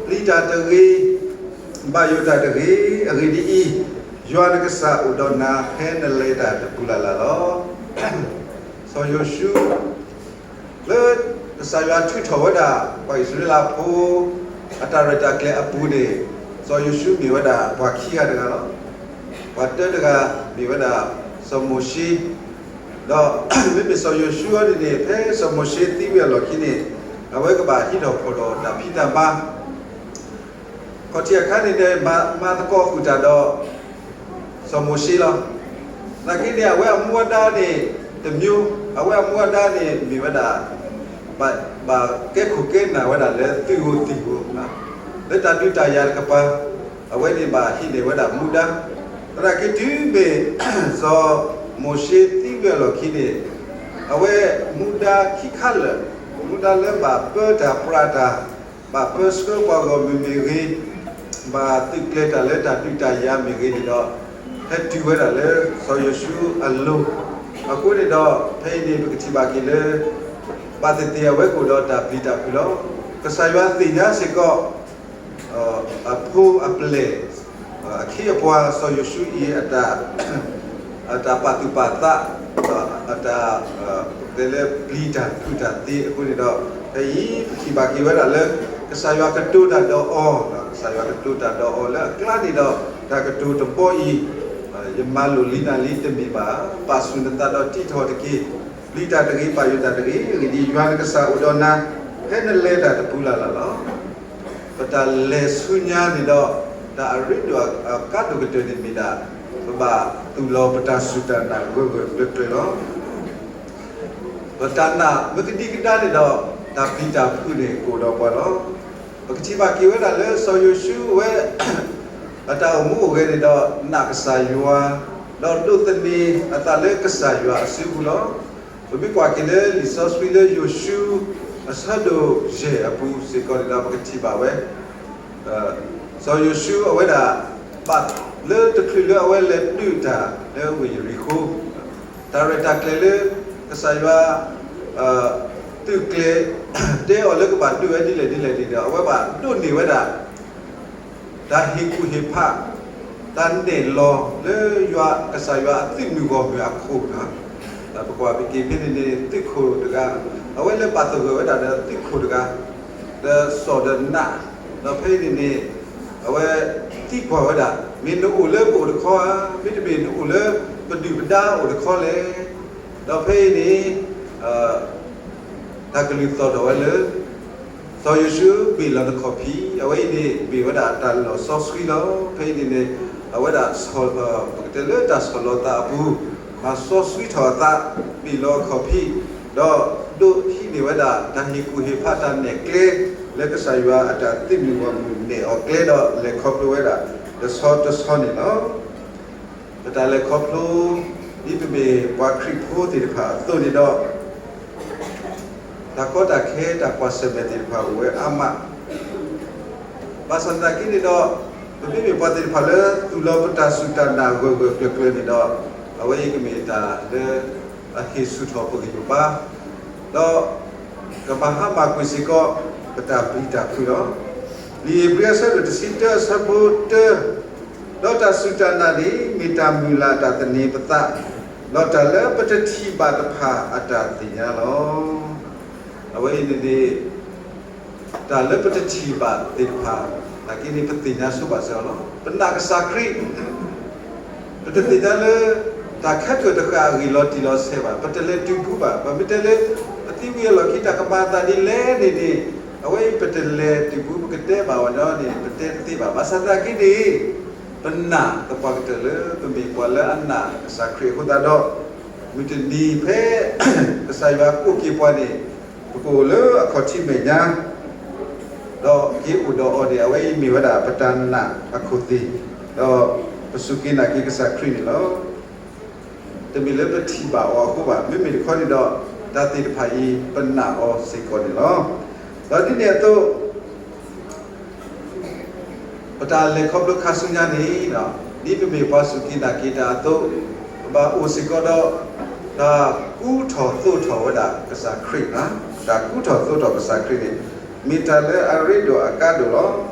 ပျံၤတၢ်တဂ့ၤ, ဘၣ်ယိၣ်တၢ်တဂ့ၤ, အဂ့ၢ်ဒ်အံၤ, ယွၤနကစၢ်အိၣ်ဒီးနၤ ဖဲနလဲၤတၢ်တပူၤလၢ်လၢ်လီၤ. စီၤယိၤၡူ လၢကစၢ်ယွၤထုးထီၣ်ဝဲဒၣ် ပှၤအံၣ်စရ့လးဖိ အတၢ်ရဲၣ်တၢ်ကျဲၤအပူၤန့ၣ်, စီၤယိၤၡူမ့ၢ်ဝဲဒၣ်ပှၤခံဂၤတဂၤလီၤ. ပှၤတၢတဂၤမ့ၢ်ဝဲဒၣ် စီၤမိၤၡ့, ဒီးမ့မ့ၢ်စီၤယိၤၡူအံၤန့ၣ်န့ၣ် ဖဲစီၤမိၤၡ့သံဝံၤအလီၢ်ခံန့ၣ်, အဝဲကဘၣ်ဟံးထီၣ်ဖီၣ်ဒီးတၢ်ဖံးတၢ်မၤ ခီၣ်ထံးအခါန့ၣ်န့ၣ် မၤသကိးဃုာ်တၢ်ဒီး စီၤမိၤၡ့လီၤ. သနာ်က့န့ၣ် အဝဲအမူအဒါန့ၣ် တမျိုး, အဝဲအမူအဒါန့ၣ် မ့ၢ်ဝဲဒၣ် ဘၣ်ကဲခိၣ်ကဲနၢ်ဝဲဒၣ်လၢသုးဧိၤသံၣ်ဧိၤ, လၢတၢ်ဒုးတၢ်ယၤတကပၤ, အဝဲန့ၣ်ဘၣ်ဟံးန့ၢ်ဝဲဒၣ်မူဒါ. သနာ်က့တုၤမ့ၢ် စီၤမိၤၡ့သံဝံၤအလီၢ်ခံန့ၣ်, အဝဲမူဒါခံခါလၢာ်, မူဒါလၢဘၣ်ပၢတၢ်ပြးတၢ် ဘၣ်ပၢဆှၢပှၤဂီၢ်မုၢ်မ့ၢ်ဂ့ၤ, ဘၣ်သုးကျဲၤတၢ်လၢတၢ်ဒုးတၢ်ယၤမ့ၢ်ဂ့ၤန့ၣ်ဒီး, ဟဲတုၤဝဲဒၣ်လၢစီၤယိၤၡူအလိၤ, အဃိန့ၣ်ဒီး ဖဲအံၤန့ၣ် ပကထံၣ်ဘၣ်က့ၤလၢ ဘၣ်သ့ၣ်သ့ၣ်အဝဲကအိၣ်ဒီးတၢ်ပျံၤတၢ်ဖုးလီၤ. ကစၢ်ယွၤသ့ၣ်ညါစ့ၢ်ကီး အဖိအပျဲၢ်, အခ့အပှၤစီၤယိၤၡူအံၤ အတၢ်ပာ်သူၣ်ပာ်သး, အတၢ် တဲလၢပျံၤတၢ်ဖုးတၢ်သ့အဃိန့ၣ်ဒီး, ဖဲအံၤပထံၣ်ဘၣ်က့ၤဝဲဒၣ်လၢ ကစၢ်ယွၤကတိၤတၢ်ဒီးအီၤ, ကစၢ်ယွၤကတိၤတၢ်ဒီးအီၤလၢအကျါန့ၣ်ဒီး, တၢ်ကတိၤတဘီအံၤ, ယမၤလိာ်လံနၤလံတမ့ၢ်ဘၣ်, ပာ်ဆူၣ်နသးဒီးတံးထီၣ်တက့ၢ်. ပျံၤတၢ်တဂ့ၤ, ဘၣ်ယိၣ်တၢ်တဂ့ၤ, အဂ့ၢ်ဒ်အံၤ, ယွၤနကစၢ်အိၣ်ဒီးနၤ ဖဲနလဲၤတၢ်တပူၤလၢ်လၢ်လီၤ. ပတၢ်လဲၤဆူညါန့ၣ်ဒီး, တၢ်အရ့ဒိၣ်အကါဒိၣ်ကတၢၢ်န့ၣ်မ့ၢ်ဒၣ်, ပဘၣ်သူၣ်လီၤပတၢ်စူၢ်တၢ်နာ်ဂၢၢ်ဂၢၢ်ကျၢၤကျၢၤလီၤ. ပတၢ်နာ်မ့ၢ်ကဒံကဒါန့ၣ်ဒီး, တၢ်ပျံၤတၢ်ဖုးန့ၣ်ကအိၣ်ဒီးပှၤလီၤ. ပကထံၣ်ဘၣ်က့ၤဝဲဒၣ်လၢစီၤယိၤၡူဝဲ အတၢ်အိၣ်မူအိၣ်ဂဲၤန့ၣ်ဒီး, နာ်ကစၢ်ယွၤ, ဒီးဒိးသန့ၤအသးလၢကစၢ်ယွၤအစုပူၤလီၤ. ပမ့ၢ်ကွၢ်က့ၤလၢလံာ်စီဆှံလၢယိၤၡူ အဆၢဒိၣ်ယဲၢ်အပူၤစ့ၢ်ကီးန့ၣ်ဒီး ပကထံၣ်ဘၣ်ဝဲ, စီၤယိၤၡူအဝဲဒၣ် ဘၣ်လၢတချုးလၢအဝဲလဲၤဒုးတၢ်လၢဝ့ၢ်ယရံၣ်ဃိၤ, တၢ်ရဲၣ်တၢ်ကျဲၤလၢ ကစၢ်ယွၤ သုးကျဲၤ တဲအီၤလၢကဘၣ်ဒုးဝဲဒ်လဲၣ်ဒ်လဲၣ်န့ၣ်ဒီး အဝဲဘၣ်ဒိးန့ၢ်ဝဲဒၣ် တၢ်ဟ့ၣ်ကူၣ်ဟ့ၣ်ဖး, တၢ်နဲၣ်လီၤလၢယွၤ ကစၢ်ယွၤအသုးမုၢ်ဂီၢ်မုၢ်အခိၣ်န့ၣ်, ပကွၢ်က့ၤဖဲန့ၣ်န့ၣ် သုးခိၣ်တဂၤ, အဝဲလဲၤပာ်သဂၢၢ်ဝဲဒၣ်ဒီးသုးခိၣ်တဂၤ, ဒီးစီၣ်ဒီးနး, ဒီးဖဲန့ၣ်န့ၣ် အဝဲသံကွၢ်ဝဲဒၣ်, မ့ၢ်နအိၣ်လၢပအိၣ်တခီဧါ, မ့တမ့ၢ်နအိၣ်လၢပဒုၣ်ပဒါအိၣ်တခီလဲၣ်. ဒီးဖဲအံၤန့ၣ် တၢ်ကလုၢ်သီၣ်ထီၣ်ဝဲလၢ စီၤယိၤၡူဘ့ၣ်လီၤနခီၣ်ဖံး, အဝဲအံၤန့ၣ် မ့ၢ်ဝဲဒၣ်တၢ်လီၢ်စီဆှံလီၤ. ဖဲအံၤန့ၣ်န့ၣ် အဝဲဒၣ် ပကတဲလၢတၢ်ဆီၣ်လီၤသးအပူၤ, မၤစီဆှံထီၣ်အသး, ဘ့ၣ်လီၤအခီၣ်ဖံး, ဒီးဒိးဟံးန့ၢ်ဝဲဒၣ် တၢ်ဟ့ၣ်ကူၣ်ဟ့ၣ်ဖးတၢ်နဲၣ်ကျဲ လၢကစၢ်ယွၤအတၢ်သုးမုၢ်ဂီၢ်မုၢ်နဲၣ်အီၤကျဲဒီး လဲၤခီဖျိဝဲဒၣ် တဆီတဆီန့ၣ်လီၤ. ပတၢ်လဲၤခီဖျိ ဒ်ပမ့ၢ်ပှၤခရံာ်ဖိသ့ၣ်တဖၣ်အသိးန့ၣ်ဒီး တၢ်ကီတၢ်ခဲတၢ်ကွၢ်ဆၢၣ်မဲာ်သ့ၣ်တဖၣ်အိၣ်ဝဲအါမး, ဘၣ်ဆၣ်သနာ်က့န့ၣ်ဒီး ပမ့မ့ၢ်ပှၤသ့ၣ်တဖၣ်လၢသူၣ်လီၤပတၢ်စူၢ်တၢ်နာ်ဂၢၢ်ဂၢၢ်ကျၢၤကျၢၤန့ၣ်ဒီး အဝဲအံၤကမ့ၢ်တၢ်လၢ အဟ့ၣ်ဆူၣ်ထီၣ်ပဂံၢ်ပဘါ ဒီးကမၤဟါမၢ်ကွံာ်စ့ၢ်ကီး ပတၢ်ပျံၤတၢ်ဖုးလီၤ. လံာ်ဧ့ၤဘြံၤအဆၢဒိၣ်တဆံတၢအဆၢဖိတၢ, ဒီးတၢ်စူၢ်တၢ်နာ်န့ၣ် မ့ၢ်တၢ်မုၢ်လၢ်အတၢ်သန့ၤပသး, ဒီးတၢ်လၢပတထံၣ်ဘၣ်တဖၣ်အတၢ်သ့ၣ်ညါလီၤ. အဝဲအံၤန့ၣ်န့ၣ် တၢ်လၢပတထံၣ်ဘၣ်သ့ၣ်တဖၣ် သနာ်က့န့ၣ် ပသ့ၣ်ညါဆိဘၣ်စၢၤအီၤလီၤ. ပနာ်ကစၢ်ခရံာ် ပတသ့ၣ်ညါလၢ တၢ်ခဲးထီၣ်တဃာ်အဂ့ၢ်လီၤတံၢ်လီၤဆဲးဘၣ်, ပတလဲၤတုၤဖုဘၣ်, ပမ့ၢ်တဲလၢ ပသံဝံၤအလီၢ်ခံတၢ်ကမၤအသးဒ်လဲၣ်န့ၣ်န့ၣ်, အဝဲအံၤပတလဲၤတုၤဖု ပကတဲဘၣ်ဝဲဒီးန့ၣ် ပတဲတသ့ဘၣ်. ဘၣ်ဆၣ်သနာ်က့န့ၣ် ပနာ်သပှၢ်ကတၢၢ်လၢ ပမ့ၢ်ပှၤလၢအနာ်ကစၢ်ခရံာ်အဃိသတးဒီး, မုၢ်တနံၤဖဲ ကစၢ်ယွၤကိးက့ၤပှၤန့ၣ် ပကအိၣ်လၢအခီၣ်ထံးမဲာ်ညါ ဒီးက့ၤအိၣ်ဒီးအီၤန့ၣ် အဝဲအံၤမ့ၢ်ဝဲဒၣ်ပတၢ်နာ်အခိၣ်သ့ၣ်, ဒီးပစူၢ်က့ၤနာ်က့ၤကစၢ်ခရံာ်န့ၣ်လီၤ. တမ့ၢ်လၢပထံၣ်ဘၣ်အီၤအဃိဘၣ်, မ့မ့ၢ်တခီန့ၣ်ဒီး တၢ်သ့ၣ်တဖၣ်အံၤ ပနာ်အီၤစ့ၢ်ကီးန့ၣ်လီၤ. ဒီးဒ်န့ၣ်အသိး ပတၢ်လဲၤခီဖျိခါဆူညါန့ၣ်, ဒ်ပမ့ၢ်ပှၤစူၢ်က့ၤနာ်က့ၤတၢ်အသိး, ပဘၣ်အိၣ်စ့ၢ်ကီးဒီး တၢ်ကူထီၣ်သိးထီၣ်ဝဲဒၣ်ကစၢ်ခရံာ်, တၢ်ကူထီၣ်သိးထီၣ်ကစၢ်ခရံာ်န့ၣ် မ့ၢ်တၢ်လၢအရ့ဒိၣ်အကါဒိၣ်လီၤ.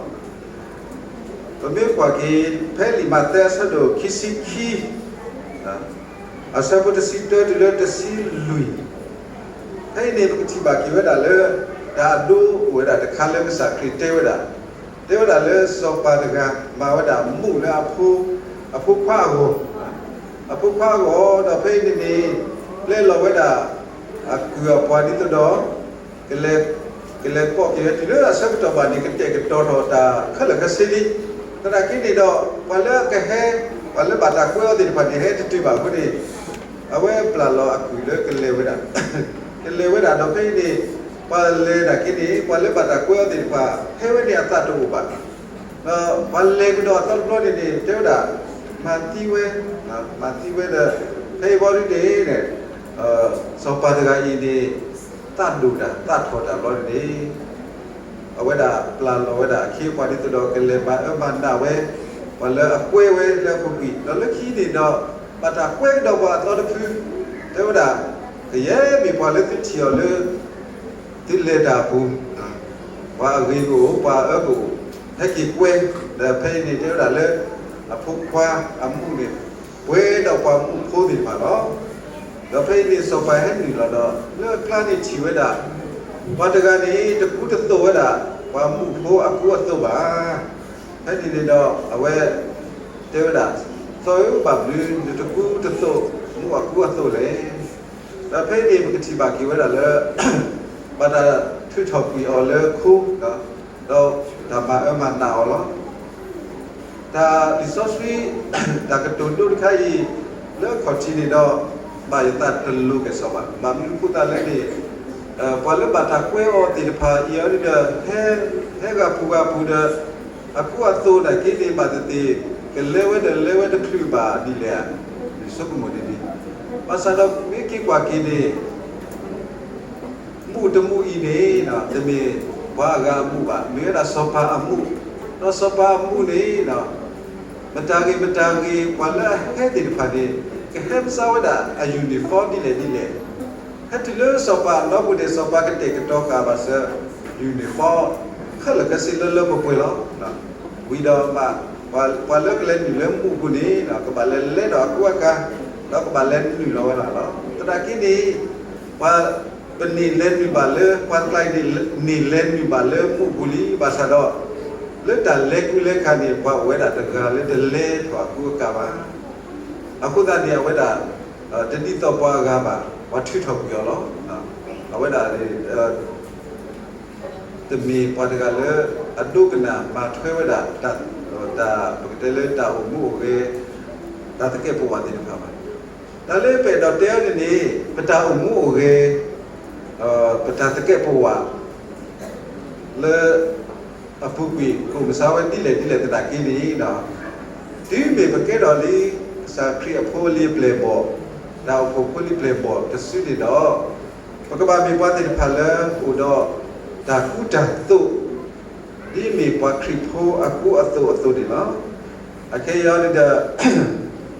ပမ့ၢ်ကွၢ်က့ၤ ဖဲလံာ်မးသဲအဆၢဒိၣ်ခံဆံခံ အဆၢဖိတဆံတၢတုၤလၢတဆံလွံၢ်, ဖဲအံၤန့ၣ် ပကထံၣ်ဘၣ်က့ၤဝဲဒၣ်လၢ တၢ်အဒိအိၣ်ဝဲဒၣ်တခါလၢကစၢ်ခရံာ်တဲဝဲဒၣ်, တဲဝဲဒၣ်လၢ စီၤပၤတဂၤ မၤဝဲဒၣ်မူးလၢ အဖိခွါအဂီၢ်, အဖိခွါအဂီၢ်, ဒီးဖဲအံၤန့ၣ်န့ၣ် ပျဲလီၤဝဲဒၣ် အကုၢ်အပှၤဒ်သိးဒီး ကလဲၤကိးက့ၤဝဲတုၤလၢအဆၢကတီၢ်ဘၣ်န့ၣ် ကတဲာ်ကတီၤထီၣ်တၢ်ခဲလၢာ်ခဲဆ့လံ. သနာ်က့န့ၣ်ဒီး ပှၤလၢအကဟဲ, ပှၤလၢဘၣ်တၢ်ကွဲအီၤသ့ၣ်တဖၣ်န့ၣ် ဟဲတတုၤဘၣ်အဃိန့ၣ်, အဝဲပျၢ်လီၤအကုၢ်လၢကလဲၤဝဲဒၣ်, ကလဲၤဝဲဒၣ်ဒီးဖဲအံၤန့ၣ် ပှၤလဲၤဒၣ်က့ၤန့ၣ် ပှၤလၢဘၣ်တၢ်ကွဲအီၤသ့ၣ်တဖၣ် ဟဲဝဲန့ၣ်အသးတအိၣ်ဘၣ်. ဒီးပှၤလဲၤကဒီးအသီတဘျီန့ၣ်န့ၣ် တဲဝဲဒၣ် မၤသံဝဲ, မၤသံဝဲဒီး ဖဲအံၤဘီဒ်န့ၣ် စီၤပၤတဂၤအံၤန့ၣ် သးဒိၣ်တၢ်သးထီၣ်တၢ်ဘျီန့ၣ် အဝဲဒၣ်ပျၢ်လီၤဝဲဒၣ်အခ့အပှၤဒ်သိးဒီး ကလဲၤမၤအၢမၤနးဝဲ ပှၤလၢအကွဲဝဲလၢအပူၤကွံာ်, ဒီးလၢခံန့ၣ်ဒီး ဘၣ်တၢ်ကွဲကဒီးပှၤအသီတဖု, တဲဝဲဒၣ် ကယဲၢ်မ့ၢ်ပှၤလၢသုထံၣ်အီၤလၢ သုလဲၤတၢ်အပူၤ, ပှၤအဂ့ၤကအိၣ် ပှၤအအၢကအိၣ်, ဟဲက့ၤကွဲ, ဒီးဖဲအံၤန့ၣ် တဲဝဲဒၣ်လၢ အဖိခွါအမူးန့ၣ် ပှဲၤဒီးပှၤမူးဖိသ့ၣ်တဖၣ်လီၤ. ဒီးဖဲအံၤန့ၣ် စီၤပၤဟဲနုာ်လီၤဒီး လၢအကျါန့ၣ်ထံၣ်ဝဲဒၣ် ပှၤတဂၤန့ၣ် တကူတသိးဝဲဒၣ် ပှၤမူးဖိအကူအသိးဘၣ်. ဖဲန့ၣ်န့ၣ်ဒီး အဝဲတဲဝဲဒၣ်, စီၤဧၢ ဘၣ်မနုၤ နတကူတသိးမူးအကူအသိးလဲၣ်. ဒီးဖဲအံၤန့ၣ် ပကထံၣ်ဘၣ်က့ၤဝဲဒၣ်လၢ ဘၣ်တၢ်ထုးထီၣ်ကွံာ်အီၤလၢခိ, ဒီးတၢ်မၤအၢမၤနးအီၤလီၤ. တၢ်လံာ်စီဆှံ တၢ်ကတိၤဒိတခါအံၤ လၢအခီၣ်ထံးန့ၣ်ဒီး ဘၣ်ယသးတလိၤကဲၣ်ဆိးဘၣ်. ဘၣ်မနုၤအဃိသတးလဲၣ်န့ၣ် ပှၤလၢဘၣ်တၢ်ကွဲအီၤသ့ၣ်တဖၣ်အံၤအီၤဒီး ဟဲဂၤပူၤဂၤပူၤဒီး အကူအသိးနာ်က့န့ၣ် ဘၣ်သ့ၣ်သ့ၣ် ကလဲဝဲဒီးလဲဝဲတချုးဘၣ်ဒ်လဲၣ်ဧါ, ယဆိကမိၣ်ဒ်န့ၣ်, ဘၣ်ဆၣ်ဒီးမ့ၢ်က့ၤကွၢ်က့ၤန့ၣ် မူးတမူးအံၤန့ၣ် တမ့ၢ်ပှၤအဂၤအမူးဘၣ်, မ့ၢ်ဝဲဒၣ်စီၤပၤအမူး, ဒီးစီၤပၤအမူးန့ၣ် မတၤဂ့ၤမတၤဂ့ၤ ပှၤလၢအဟဲသ့ၣ်တဖၣ်န့ၣ် ကဟဲမၤစၢၤဝဲဒၣ်အ uniform ဒ်လဲၣ်ဒ်လဲၣ်, ဟဲတုၤလၢစီၤပၤအလီၢ်ပူၤန့ၣ် စီၤပၤကတဲာ်ကတီၤဃာ်ဘၣ်စၢၤ uniform ခဲလၢာ်ခဲဆ့လၢလၢပှဲၤပှဲၤလီၤ. ဝံၤဒီး ပှၤလၢကလဲၤနုာ်လၢမူးအပူၤန့ၣ် ကဘၣ်လဲၤလဲဒီးအကူအကၤ, ဒီးကဘၣ်လဲၤနုာ်လီၤဝဲဒၣ်လီၤ. သနာ်က့န့ၣ် ပှၤ ပန့ၢ်လဲၤနုာ်ဘၣ်လၢ ပှၤကျါအံၤန့ၣ် န့ၢ်လဲၤနုာ်ဘၣ်လၢမူးအပူၤလံ, ဘၣ်ဆၣ်ဒီး လၢတၢ်လဲၤကူလဲၤကၤန့ၣ် ပှၤအိၣ်ဝဲဒၣ်တဂၤလၢတလဲၤထီၣ်အကူအကၤဘၣ်. အဃိသတးန့ၣ် အဝဲဒၣ် တဒ်သိးပှၤအဂၤဘၣ်, ပှၤထုးထီၣ်ကွံာ်အီၤလီၤ. အဝဲဒၣ် တမ့ၢ်ပှၤတဂၤလၢ အဒိကနၣ်မၤထွဲဝဲဒၣ် တၢ် ပကတဲလၢတၢ်အိၣ်မူအိၣ်ဂဲၤ တၢ်သကဲးပဝးသ့ၣ်တဖၣ်ဘၣ်. တၢ်လၢပအဲၣ်ဒိးတဲအီၤန့ၣ်န့ၣ် ပတၢ်အိၣ်မူအိၣ်ဂဲၤ ပတၢ်သကဲးပဝး လၢ အပူၤကွံာ် ကအိၣ်မၤစၢၤဝဲဒ်လဲၣ်ဒ်လဲၣ်သနာ်က့န့ၣ်, တုၤမ့ၢ်ပကဲထီၣ်လံ ကစၢ်ခရံာ်အဖိလံပျဲၢ်ဘီၣ်, တၢ်အိၣ်ဖှိၣ်ဖိလံပျဲၢ်ဘီၣ်တစုန့ၣ်ဒီး, ပကဘၣ်မ့ၢ်ပှၤသ့ၣ်တဖၣ်လၢအိၣ်ဒီး တၢ်ကူတၢ်သိး ဒ်မ့ၢ်ပှၤခရံာ်ဖိအကူအသိးအသိးန့ၣ်လီၤ. အခဲအံၤအံၤဒီး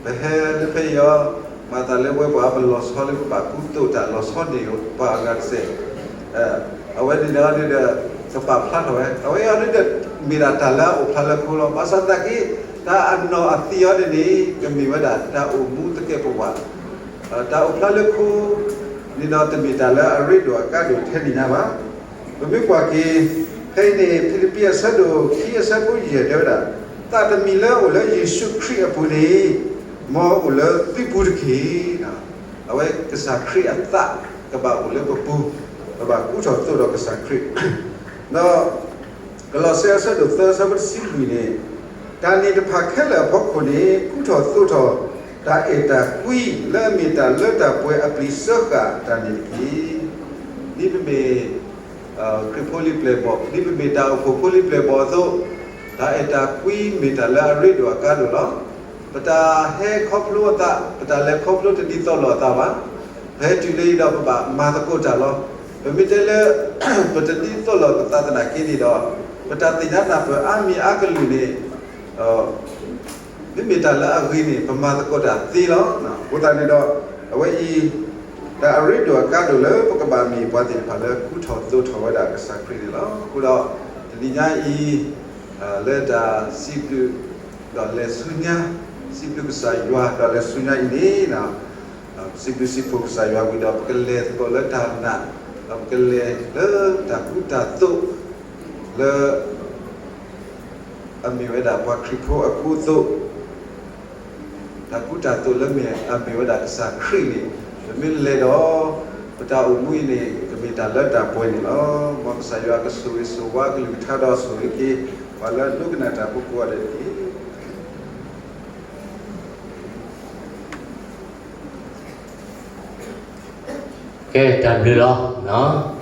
ပဟဲလၢဖဲအံၤအံၤ မၤသးလၢပဝဲပှၤပလီၤဆီလၢပဘၣ်ကူသိးတၢ်လီၤဆီန့ၣ် ပှၤအဂၤတစဲး, အဝဲန့ၣ်ဒီး ကပာ်ဖျါထီၣ်ဝဲ အဝဲအံၤအံၤဒီး မ့ၢ်ဒၣ်တၢ်လၢအအိၣ်ဖျါလၢခိလီၤ. ဘၣ်ဆၣ်သနာ်က့ တၢ်အနီၢ်အသံအံၤန့ၣ်န့ၣ် ကမ့ၢ်ဝဲဒၣ်တၢ်အိၣ်မူသကဲးပဝး, တၢ်အိၣ်ဖျါလၢခိ န့ၣ်ဒီးတမ့ၢ်တၢ်လၢအရ့ဒိၣ်အကါဒိၣ်ထဲန့ၣ်ညါဘၣ်. ပမ့ၢ်ကွၢ်က့ၤ ဖဲအံၤန့ၣ် ဖံလံးပံးအဆၢဒိၣ်ခံအဆၢဖိယဲၢ်တဲဝဲဒၣ်, သးတမံၤလၢအအိၣ်လၢယ့ၣ်ၡူးခရံာ်အပူၤန့ၣ် မ်အအိၣ်လၢသုပူၤတက့ၢ်. အဝဲကစၢ်ခရံာ်အသးကဘၣ်အိၣ်လၢပပူၤ, ပဘၣ်ကူထီၣ်သိးဒီးကစၢ်ခရံာ်, ဒီး ကလီးစဲအဆၢဒိၣ်သၢအဆၢဖိတဆံလွံၢ်န့ၣ်, တၢ်န့ၣ်တဖၣ်ခဲလၢာ်အဖီခိၣ်န့ၣ် ကူထီၣ်သိးထီၣ် တၢ်အဲၣ်တၢ်ကွံ လၢအမ့ၢ်တၢ်လၢတၢ်ပှဲၤအပျံၤစၢဃာ်တၢ်န့ၣ်တက့ၢ်. ဒ်ပမ့ၢ် ခရံာ်ဖိလံပျဲၢ်ဘီၣ်, ဒ်ပမ့ၢ်တၢ်အိၣ်ဖှိၣ်ဖိလံပျဲၢ်ဘီၣ်အသိး, တၢ်အဲၣ်တၢ်ကွံမ့ၢ်တၢ်လၢအရ့ဒိၣ်အကါဒိၣ်လီၤ. ပတၢ်ဟဲခီဖျိအသး, ပတၢ်လဲၤခီဖျိတဒ်သိးလိာ်အသးဘၣ်. ပဟဲတုၤလၢအံၤဒီးပဘၣ်မၤသကိးတၢ်လီၤ. ပမ့ၢ်တဲလၢ ပတဒ်သိးလိာ်ပသးသနာ်က့န့ၣ်ဒီး ပတၢ်သ့ၣ်ညါနၢ်ပၢၢ်အါမံၤအါကလုာ်န့ၣ် မ့မ့ၢ်တၢ်လၢအဂ့ၤန့ၣ် ပမၤသကိးတၢ်သ့လီၤ. အဃိသတးန့ၣ်ဒီး အဝဲအံၤ တၢ်အရ့ဒိၣ်အကါဒိၣ်လၢပကဘၣ်မ့ၢ်ပှၤသ့ၣ်တဖၣ်လၢကူထီၣ်သိးထီၣ်ဝဲဒၣ်ကစၢ်ခရံာ်န့ၣ်လီၤ. အဃိဒီး တနံၤညါအံၤ လၢတၢ်စံးဘျုး ဒီးလဲၤဆူညါ, စံးဘျုးကစၢ်ယွၤ ဒီးလဲၤဆူညါအံၤန့ၣ် စံးဘျုးစံးဖှိၣ်ကစၢ်ယွၤဝံၤဒီး ပကလဲၤသကိးလၢတၢ်နာ်, ဒီးပကလဲၤလၢတၢ်ကူတၢ်သိး လၢ အမ့ၢ်ဝဲဒၣ်ပှၤခရံာ်ဖိအကူအသိး, တၢ်ကူတၢ်သိးလၢမ့ၢ်အမ့ၢ်ဝဲဒၣ်ကစၢ်ခရံာ်န့ၣ် ပမ့ၢ်လဲၤဒီး ပတၢ်အိၣ်မူအံၤန့ၣ် ကမ့ၢ်တၢ်လၢတၢ်ပှဲၤန့ၣ်လီၤ. မ်ကစၢ်ယွၤကဆိၣ်ဂ့ၤဆိၣ်ဝါကလုၢ်ကထါဒီးဆိၣ်ဂ့ၤက့ၤ ပှၤလၢအဒိကနၣ်တၢ်ဖိကိးဂၤဒဲးတက့ၢ်. ကဲ တၢ်ဘျုးလီၤ.